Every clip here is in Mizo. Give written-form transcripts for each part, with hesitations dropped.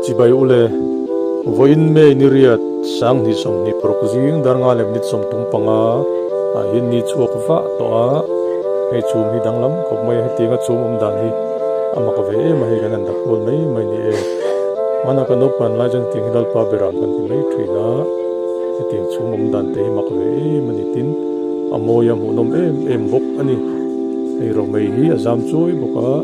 Chibai ule, vawiin May ni riat 20 26 zing dar nga leh minute 35 ah hian ni chhuak vah tawh a, hei chhum hi danglam khawp mai a, hetianga chhum awm dan hi a mak ve em a, hei kan han dak kual mai mai ni e. Hmanah kan naupan lai chuan hetiang hi Lalpa beram kan ti mai thin a, hetiang chhum awm dan te hi mak ve em a ni tin a mawi a hmuhnawm em em bawk a ni. Hei romei hi a zam chuai bawk a.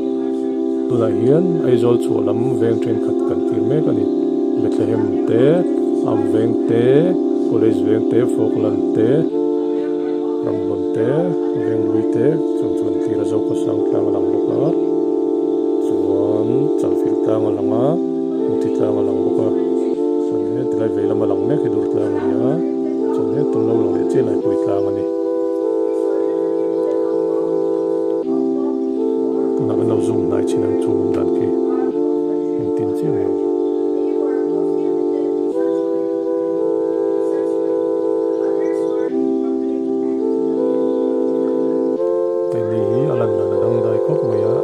Tunah hian Aizawl chhuah lam veng thenkhat kan tir mek a ni. Bethlehem te, Am veng te, College veng te, Falkland te, Ramhlawn te, Venglui te chung chu kan tir a, Zokhawsang tlang a lang bawk a, chuan Chalfilh tlang a lang a, Muthi tlang a lang bawk a, chuan he tilai vei lama lang mek hi dur tlang a ni a, chuan he tun lo lang leh chiah Laipui tlang a ni. Tunah kan lo zoom hnai chin ang chu awm dan khi engtin chiah nge awm. Keini hi a lan dan a dangdai khawp mai a,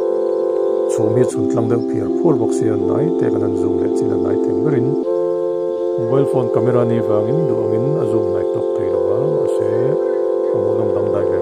chhum hi a chhun tlang deuh phiar phuar bawk sia hnai te kan han zoom leh chin a hnai thei berin mobile phone camera ni vangin duh angin a zoom hnai tawk thei lo a mahse a hmuhnawm dangdai ve.